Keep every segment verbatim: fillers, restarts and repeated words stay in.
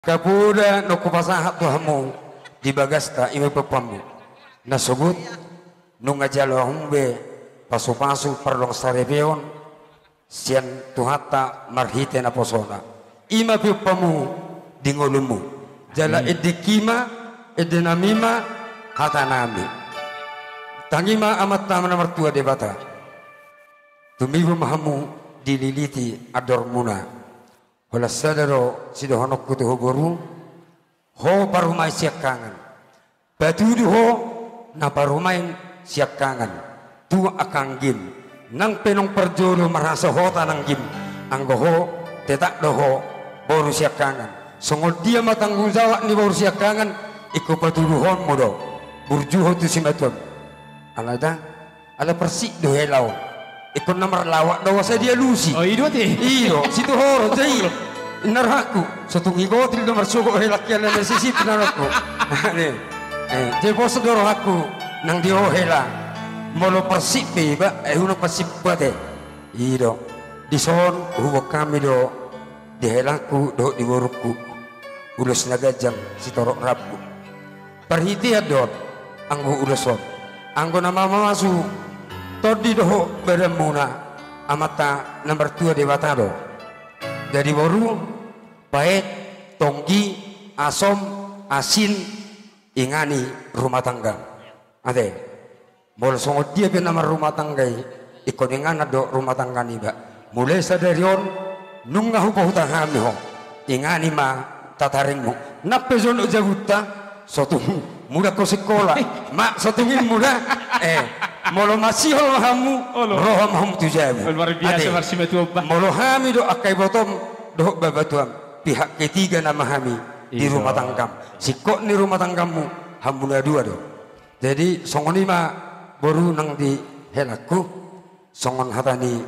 Kapoda naung hupasahat tu hamu di bagasta, i ma piompamuna. Nasogot, nunga jalo hamu be pasupasu pardongan saripeon sian Tuhanta marhite naposona. I ma piompamuna di ngolunmu. Jala endengki ma, endenami ma hatanami. Tangi ma Amanta na martua Debata. Tumibu ma hamu dililiti andormuna. Holan sada do sidohononku tu ho boru, ho parumaen siangkangan. Patudu ho na parumaen siangkangan tu angka anggim. Nang pe naung parjolo marhasahatan anggim, anggo ho tetap do ho boru siangkangan. Songon dia ma tanggung jawab ni boru siangkangan, ingkon patuduhonmu do. Burjuhon tu simatuam. Alai da Ala parsip do hela on. Ingkon na marlawak do asa dialusi. Oh, i do ate. I do, situhoro, jadi. Inna rohangku, so tung igotil do marsogot hela kian na sisip na rohangku. Jadi pos do rohangku nang di ho hela. Molo parsip be iba, eh, unang parsip ate. I do. Dison huboan hami do di helangku dohot di borungku ulos na ganjang sitorop rambu. Parhitean do on anggo ulos on, anggo na mamamasu tondi dohot badanmuna, Amanta na martua Debata do. Jadi boru, paet, tonggi, asom, asin, ingani rumah tangga. Ate. Molo songon dia pe na marrumah tangga i, ingkon inganan do rumah tangga niba. Mulai sadari on, nunga hupahuta hami ho. Ingani ma tataringmu. Nang pe jonok jabunta, so tung muda ho sikola. Mak, so tung i muda. Eh, molo masihol ma hamu, olo, ro ma hamu tu jabu. Luar biasa. Ate. Marsimatuam. Molo hami do angka ibotom dohot babatuam, pihak ketiga nama hami di rumah tanggam. Singkop ni rumah tanggammu, hamu na dua do. Jadi songon i ma boru nang di helangku, songon hata ni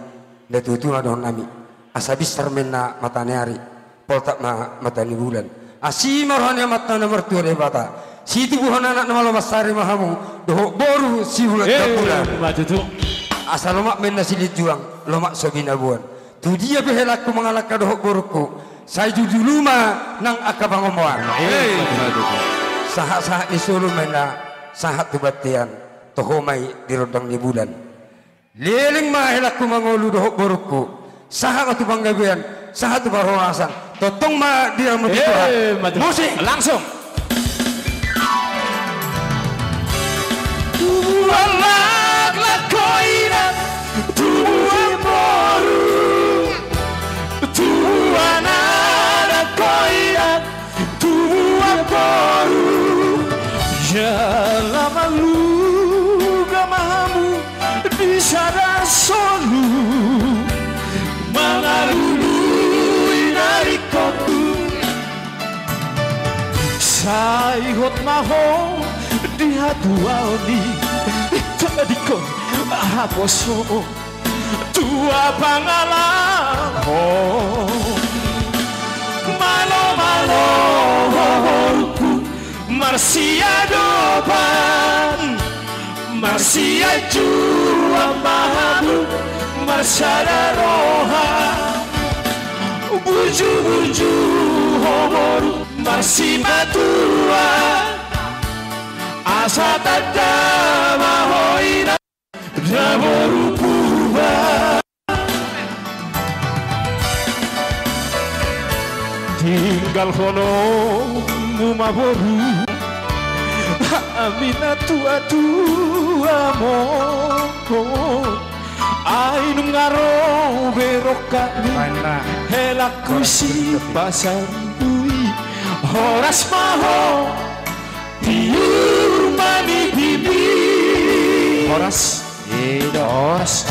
natuatua ma dohononnami: Asa binsar ma inna mata ni ari, poltak ma mata ni bulan, asi ma roha ni Amanta na martua Debata, situbuhon anak na malo mansari ma hamu dohot boru sibulan tambulan. Asa lomak ma inna silinjuang, lomak so binaboan. Tu dia pe helangku mangalangka dohot borungku, sai jujulu ma nang angka pangomoan. Sahat-sahat ni solu ma inna sahat tu bontean, toho ma i di rondang ni bulan. Leleng ma helangku mangolu dohot borungku, sahat ma tu panggabean, sahat tu parhorasan. Tongtong ma diramoti Tuhan. Musik. Langsung. Tubuan laklak ho inang, tubuan boru, tubuan anak ho inang, tubuan boru. Jala malua ma hamu di sada solu, mangalului na ringkot. Sai hot ma ho di hatuaon i, tadingkon haposo tua pangalahon. Malo, malo, ho borungku, marsiadopan, marsianjuan ma hamu, marsada roha. Burju, burju, ho boru, marsimatua, asa tanda ma ho inang, da boru Purba. Tinggalhononmu ma boru hami na tuatuam on. Ai nunga ro be rongkapmi, helangku Sipasaribu i. Horas ma ho, tiur ma nipimi. Horas. Horas.